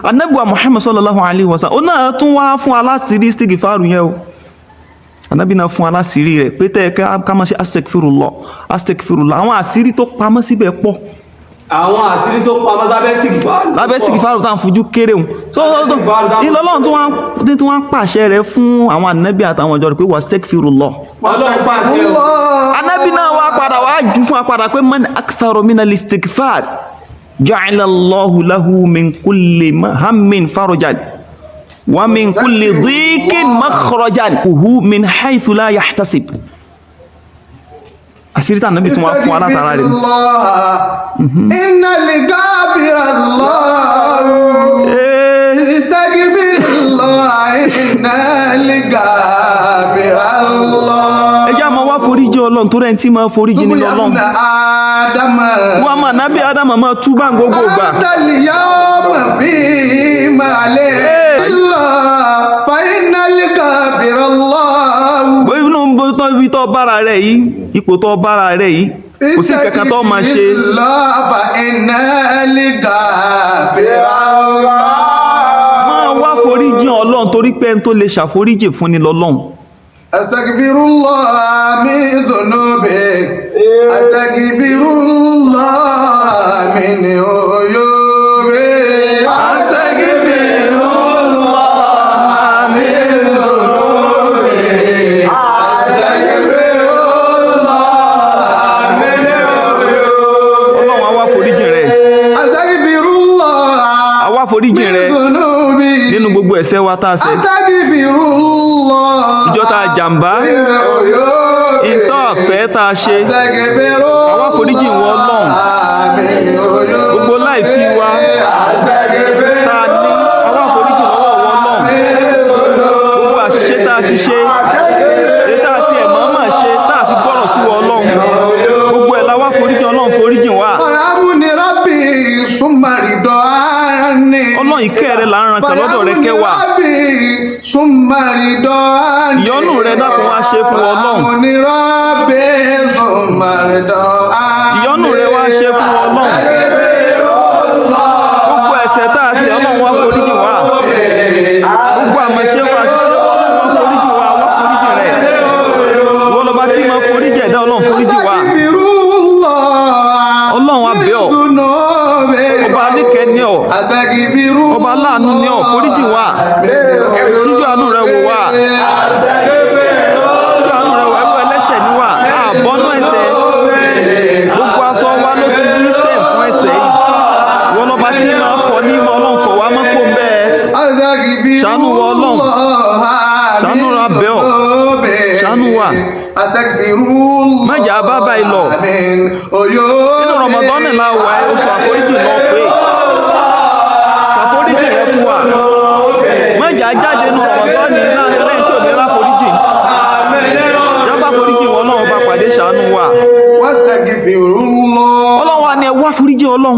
Ànábì wa Muhammad sallallahu alayhi wa sallam, ó náà tún wá fún aláṣírí istighfaru yẹn o. Ànábì náà fún aláṣírí rẹ̀ pé tẹ́ ẹ ká máa ṣe astaghfirullah, astaghfirullah. Àwọn àṣírí tó pamọ́ síbẹ̀ pọ̀. Àwọn àṣírí tó pamọ́ sábẹ́ istighfar. Lábẹ́ istighfaru tá à ń fojú kéré òun tó ìlọ́lọ́run tí wọ́n ń pàṣẹ rẹ̀ fún àwọn ànábì àtàwọn ọjọ́ rẹ̀ pé wastaghfirullah. Ọlọ́run pàṣẹ o. Ànábì náà wá padà wá jù fún apàdà pé man aktharu minal istighfar ja'ala Allahu lahu min kulli hammin farajan wa min kulli dhiqin makhrajan hu min haythu la yahtasib. Àṣírí tí ànábì tún wá fún alátara rẹ̀. Inna al-ghafira Allah. Istaghfirullah, inna al-ghafira Allah. Ẹ jẹ́ àmọ́ wá foríjì Ọlọ́run tó rẹ̀ ń tí máa foríjì ní Ọlọ́run. Ádámà. Wọ́n máa nábì Ádámà máa túbà gbogbo ìgbà. Àtàlìyàmà bí màlẹ́ lọ, fa innal ghafira Allah. Bó inú bó tọ́ ibi tó bára rẹ̀ yìí, ipò tó bára rẹ̀ yìí, kò sí kankan tó máa ṣe. Istaghfirullah, fa innal ghafira Allah. Máa wá foríjì Ọlọ́run torí pé ẹni tó lè ṣàforíjì fún ni lọ́lọ́run. Astaghfirullah min dhunubi, astaghfirullah min uyubi, astaghfirullah min dhunubi, astaghfirullah min uyubi. Ọlọ́run á wá foríjì rẹ̀. Astaghfirullah Á wá foríjì rẹ̀ min dhunubi, nínú gbogbo ẹ̀ṣẹ̀ wa tá a ṣẹ̀. Astaghfirullah Ìjọ tá a jàǹbá, min uyubi. ìtọ́ àfẹ́ tá a ṣe, àwa foríjì ìwọ Ọlọ́run. Gbogbo láìfí wa tá a ní, àwa foríjì lọ́wọ́ ìwọ Ọlọ́run. Gbogbo àṣìṣe tá a ti ṣe, èyí tá a ti ẹ̀ mọ̀ọ́mọ̀ ṣe, tá a fi gbọ́rọ̀ sí ìwọ Ọlọ́run, gbogbo ẹ̀ la wá foríjì Ọlọ́run, foríjì wa. Ọlọ́run, ìkẹ́ rẹ là ń ran kàn lọ́dọ̀ rẹ kẹwàá. Ìyọ́nú rẹ dákun wá ṣe fún Ọlọ́run. Ìyọ́nú rẹ wá ṣe fún Ọlọ́run. Gbogbo ẹ̀ṣẹ̀ tá a ṣẹ̀, Ọlọ́run wá foríjì wa. Gbogbo àmọ̀ṣe wa, àṣìṣe wa, Ọlọ́run wá foríjì wa, wá foríjì rẹ̀. Ìwọ lọba tí máa foríjì ẹ̀dá, Ọlọ́run foríjì wa. Ọlọ́run á bẹ̀ ọ́. Ọba aníkẹ́ ni ọ́. Ọba aláàánú ni ọ́, foríjì wa. Síjú àánú rẹ wò wá. Síjú àánú rẹ wò, ẹrú ẹlẹ́ṣẹ̀ ni wá. Àbọ́nú ẹ̀ṣẹ̀. Gbogbo aṣọ wa ló ti ní stem fún ẹ̀ṣẹ̀ yìí. Ìwọ lọba tí máa fọ ní mọ́, Ọlọ́run fọ̀ wá mọ́ kó ń bẹ́ẹ̀. Ṣàánú wa Ọlọ́run. Ṣàánú wa bẹ̀ ọ́. Ṣàánú wa. Má jẹ́ a bá báyìí lọ. Nínú Ramadan la wà ẹ́, oṣù àforíjì lọ pé. Ṣàforíjì rẹ fún wa. Má jẹ́ a jáde nínú Ramadan lẹ́yìn tí ò ní ráforíjì. Yábà foríjì wọn náà bá pàdé, ṣàánú wa. Ọlọ́run wa ni ẹ wá foríjì Ọlọ́run.